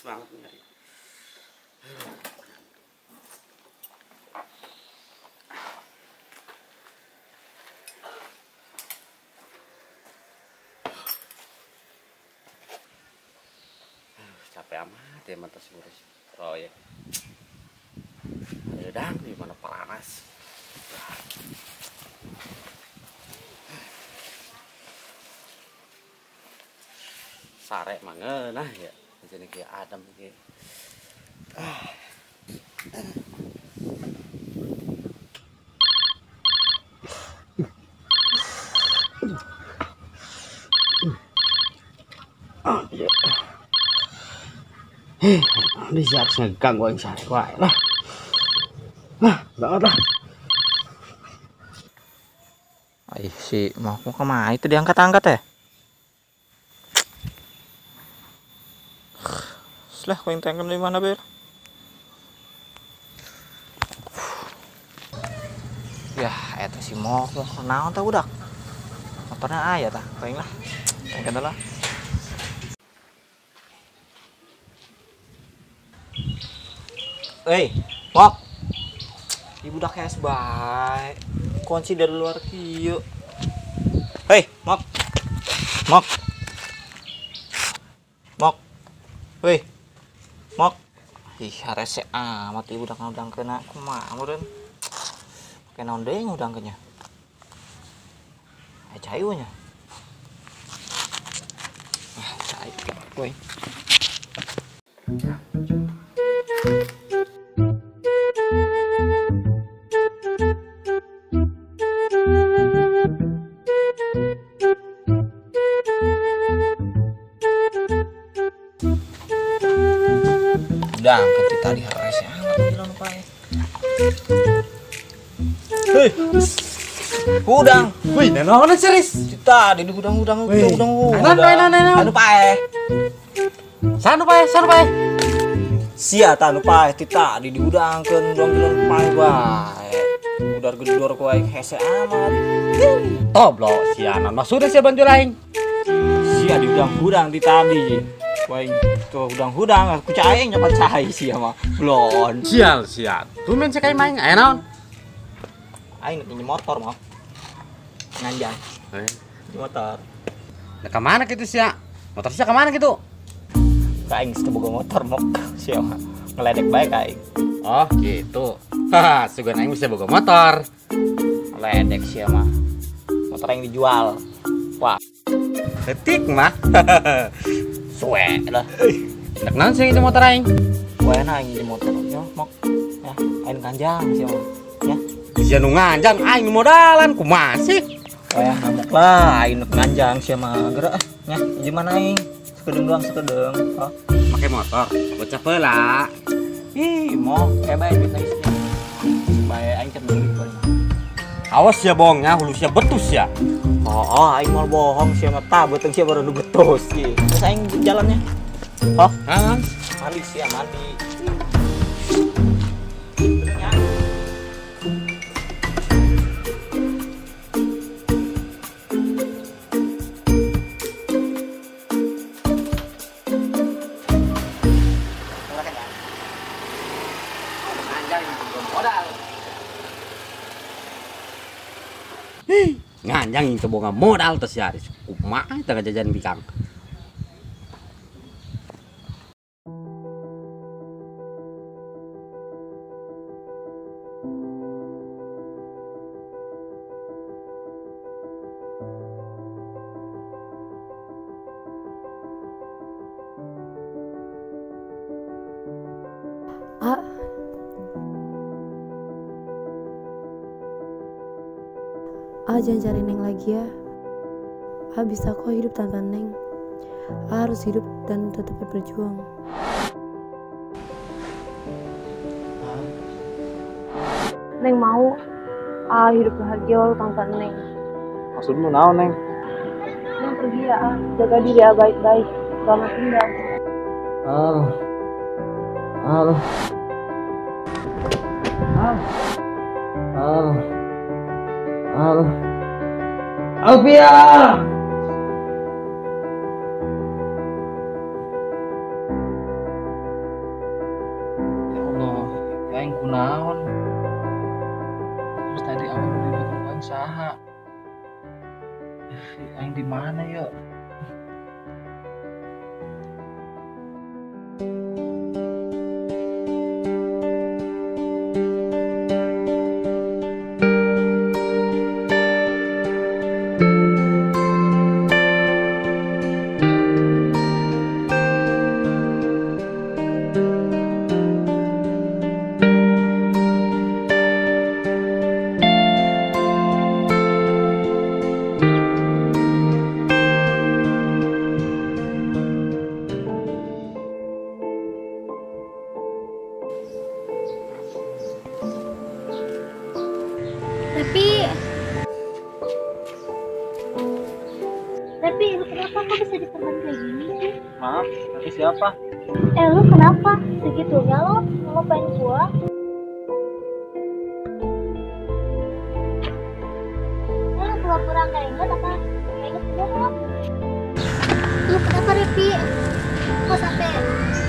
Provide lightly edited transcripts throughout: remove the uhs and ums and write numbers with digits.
banget nyari. Capek amat ya mantas ngurus proyek. Udah di mana panas. Sare mangeunah ya. Jadi kayak adem kayak. Ya. Ini siap ngeganggu aing sare wae lah. Lah, banget lah. Ih, si mau kemana itu diangkat-angkat ya? Lah, kau yang tangkap di mana, Ber? Ya, eta si Mok naon tah budak. Motornya aya tah, paling lah. Tangkap lah. Hei, Mok. Ibu budak es bae. Kunci dari luar kieu. Hei, Mok. Mok. Mok. Hei. Mok. Ih, rese amat ibu budak ngudangkeun kumaha meureun. Pake naon deui ngudangkeunnya? Aya cai we nya. Ah, cai we. Udang ketika tadi rese amat gila nu pae. Hei. Udang. Wih, naon serius? Tadi di udang-udang udang. Anu pae. Sanu pae, sanu pae. Sia ta nu pae ti tadi diudangkeun udang gila nu pae bae. Udar gedor ku aing hese amat. Toblok sia naon maksudna sia bantu lain. Sia diudang-udang ti tadi. Waing tuh hudang-hudang aku cai nyopat cai sia mah blon. Sial sial. Tumben sia main aya naon? Aing pinjem motor mah. Nganjang. Pinjem motor. Nah ka mana kitu sia? Motor sia ka mana kitu? Ka aing geus boga motor mok sia mah. Ngeledek bae ka aing. Oh gitu. Haha, sugan aing bisa boga motor. Ngeledek sia mah. Motor aing dijual. Wah. Detik mah. Suwe lah. Nek naon sih itu motor aing? Wae aing di motor yo, mok. Ya, aing kanjang sih mah. Ya. Sia nu nganjang aing modalan kumaha sih? Wae ngamuk lah aing nu nganjang sia mah gerak ah. Nya, gimana aing? Sekedeng doang sekedeng. Oh. Make motor, bocah heula. Ih, mok, kayak bae duit lagi. Bae aing can duit bae. Awas ya bohongnya, hulu sia betus ya. Oh, aing mau bohong sia mah tah beuteung sia baru nu betus ieu. Terus aing jalannya. Oh, heeh. Mandi sia mandi. Nganjang itu boga modal tes ya kumaha teh jajan bikang. A, jangan cari Neng lagi ya. A bisa kok hidup tanpa Neng. A harus hidup dan tetap berjuang. Neng mau A hidup bahagia walau tanpa Neng. Maksudmu naon, Neng? Neng pergi ya, A. Jaga diri A baik-baik. Selamat tinggal. Al. Al. Al. Al. Al. Alfia. Aing kunaon? Terus tadi awal udah bikin aing saha. Aing di mana ya? Tapi lu kenapa kok bisa di tempat kayak gini sih? Maaf, tapi siapa? Lu kenapa? Segitunya lo ngelupain gua? Lu pura-pura nggak inget apa? Nggak inget gua? Lu kenapa, Repi? Kok sampai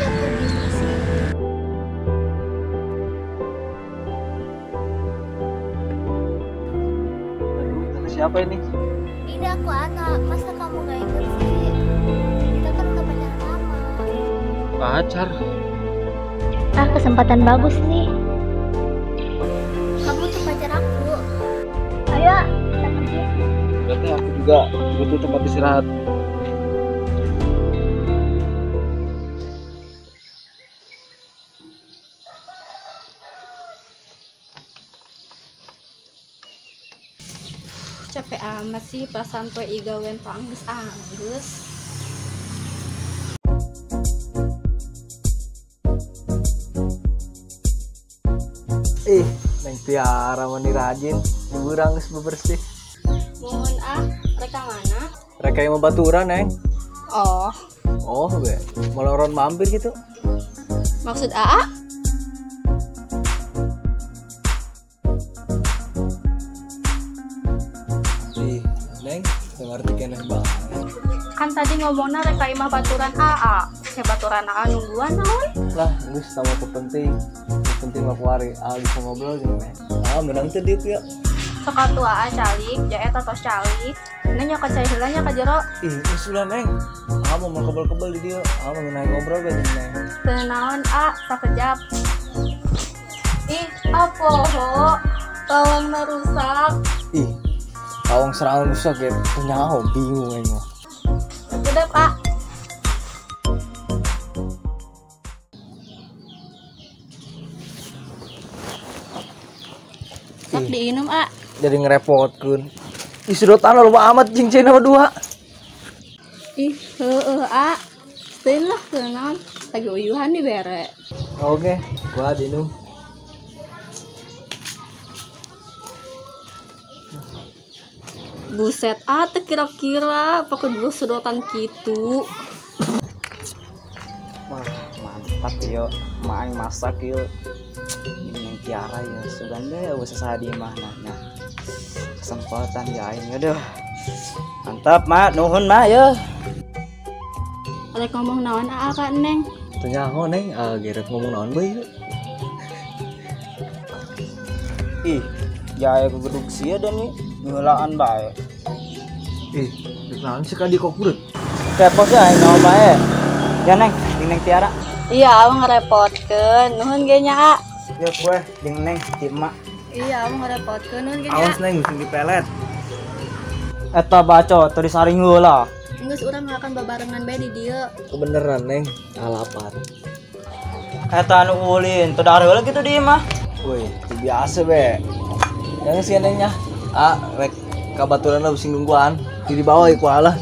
jatuh gitu sih? Aduh, siapa ini? Ini aku Ana, masa kamu gak ikut sih? Kita kan udah pacaran lama. Pacar? Ah, kesempatan bagus nih. Kamu tuh pacar aku. Ayo, kita pergi. Berarti aku juga butuh tempat istirahat. Capek amat sih perasaan poe igawen tuh angges-angges. Ih, Neng Tiara mani rajin, diburang geus bebersih. Mohon ah, reka mana? Reka yang membaturan, Neng. Oh. Oh, be. Moloron mampir gitu. Maksud AA? Neng, ngerti keneh banget. Kan tadi ngomongna reka imah baturan AA. Ya baturan AA nungguan naon? Lah, geus sama penting. Penting mah kuari, AA bisa ngobrol jeung Neng. Ah, menang teu dieu ya. Sok atuh AA calik, ja eta tos calik. Neng nya ka cai heula nya ka jero. Ih, geus ulah Neng. AA mau kebel-kebel di dieu. AA mau ngeunah ngobrol bae jeung Neng. Teu naon AA, sakejap. Ih, apoho. Lawangna rusak. Ih, lawang serangan rusak ya, punya bingung aing mah. Udah, Pak. Sok diinum, A. Jadi ngerepotkeun. Ih, sedotan loba amat jeung cenah dua. Ih, heueuh, A. Steun lah kunaon, lagi uyuhan dibere. Oke, gua diinum. Buset, ah, kira-kira pakai dua sedotan gitu. Wah, mantap yo, maang masak yo. Ini yang Tiara ya, suganda ya usah di mana. Nah, kesempatan ya aing aduh. Mantap, Mak, nuhun, Mak yo. Rek ngomong naon aa ka Neng? Teu nyaho Neng, gerek ngomong naon bae yeuh. Ih, jaya kegedug sia dan nih. Ngelaan bae. Ih, naon sih ka di kokurut? Repot ya aing naon bae. Ya Neng, jeung Neng Tiara. Iya, abang ngerepotkeun. Nuhun ge nya, A. Ya kue jeung Neng ti emak. Iya, abang ngerepotkeun nuhun ge nya. Awas Neng, sing dipelet. Eta baco teu disaring heula. Geus urang ngakan babarengan bae di dieu. Kebeneran Neng, alapat. Eta anu ulin, teu dahar heula kitu di imah. Woi, itu biasa be. Yang si Neng nya. Ah, rek kabaturan lah sing nungguan. Di bawah iku alah.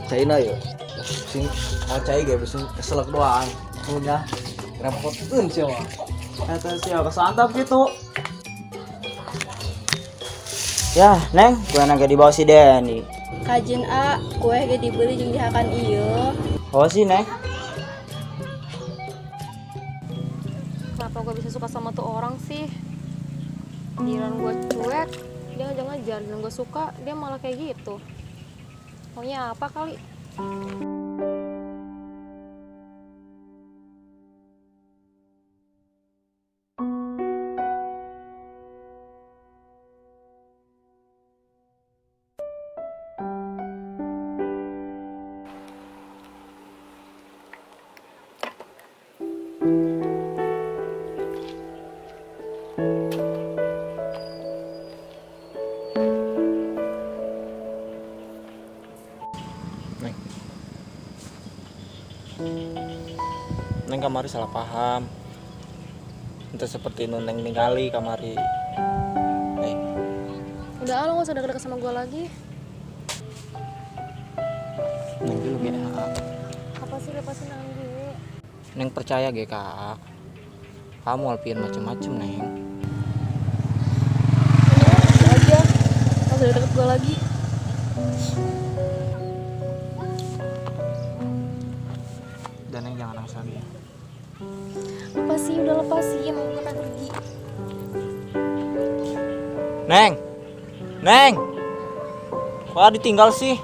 Caina yo. Sing mau cai ge sing keselak doang. Punya repotkeun sia mah. Eta sia kesantap gitu. Ya, Neng, gua naga di bawah si Deni. Kajin A, kue ge dibeli jeung dihakan ieu. Oh sih, Neng. Kenapa gue bisa suka sama tuh orang sih? Giliran gue cuek, dia ngajar-ngajar, giliran gue suka, dia malah kayak gitu. Maunya apa kali? Neng. Neng kamari salah paham. Itu seperti nu Neng ningali kamari. Neng. Udah lo gak usah deket-deket sama gue lagi. Neng dulu ge. Apa sih lepasin tangan gue? Neng percaya ge kak. Kamu alpian macem-macem Neng. Mendingan aja. Gak usah deket gue lagi. Dan Neng jangan nangis lagi ya. Apa sih udah lepasin, gue pengen pergi. Neng, Neng, kok ditinggal sih?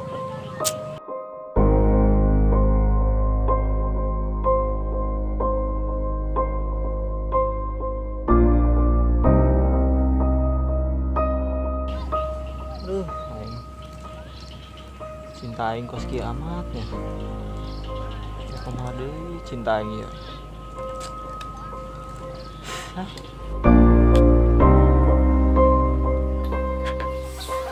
Aduh, aing. Cinta aing kos kieu amat ya. Kumaha deui cinta aing ieu. Hah?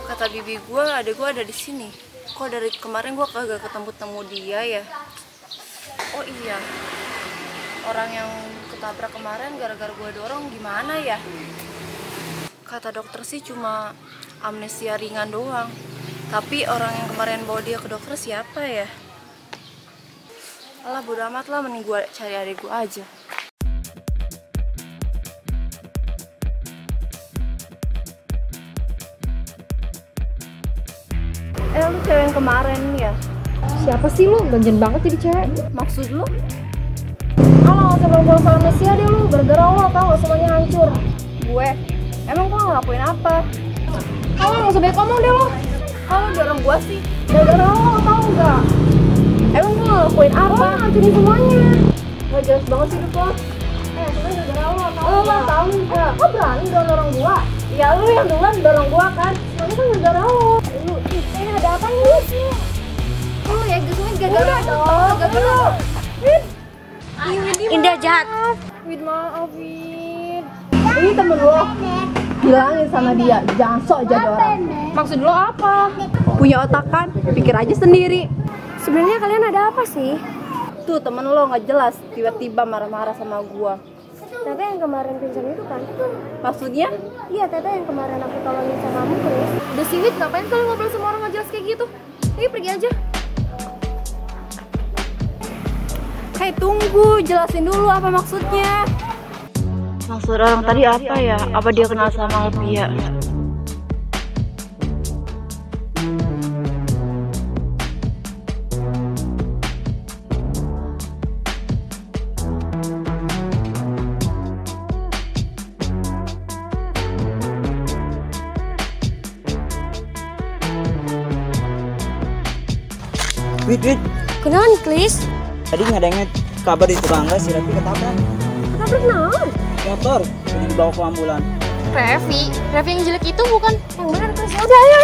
Kata bibi gue, adek gue ada di sini. Kok dari kemarin gue kagak ketemu-temu dia ya? Oh iya, orang yang ketabrak kemarin gara-gara gue dorong gimana ya? Kata dokter sih cuma amnesia ringan doang. Tapi orang yang kemarin bawa dia ke dokter siapa ya? Alah bodo amat lah, mending gue cari adek gue aja. Lu cewek yang kemarin ya? Siapa sih lu? Ganjen banget jadi cewek. Maksud lu? Alah, gak usah bilang soal amnesia deh lu. Gara-gara lo tau gak semuanya hancur. Gue? Emang gue ngelakuin apa? Alah, gak usah banyak ngomong deh lo. Kalau dorong gue sih? Gara-gara lo tau gak? Emang gue ngelakuin apa? Lo ngancurin semuanya. Gak jelas banget sih hidup lo. Semuanya gara-gara lo tau gak? Lo tau gak? Kok berani dorong gue? Ya lu yang duluan dorong gue kan? Semuanya kan gara-gara lo. Lu, ada apa nih? Lu ya, semuanya gara-gara lo. Gara-gara lo. Indah jahat. Wid, maaf Wid. Ini temen lo. Bilangin sama dia, jangan sok jadi orang. Maksud lo apa? Punya otak kan, pikir aja sendiri. Sebenarnya kalian ada apa sih? Tuh temen lo nggak jelas, tiba-tiba marah-marah sama gua. Tete yang kemarin pingsan itu kan? Maksudnya? Iya, Tete yang kemarin aku tolongin sama kamu, Chris. Udah sih Wid, ngapain kalian ngobrol sama orang nggak jelas kayak gitu? Ayo pergi aja. Hei tunggu, jelasin dulu apa maksudnya. Maksud orang tadi apa ya? Apa dia kenal sama Alpia? Wid, Wid. Kenalan, Klis? Tadi nggak kabar di tetangga si Revi ketabrak. Ketabrak naon? Motor, jadi dibawa ke ambulan. Revi? Revi yang jelek itu bukan? Yang benar, Klis. Udah, ayo.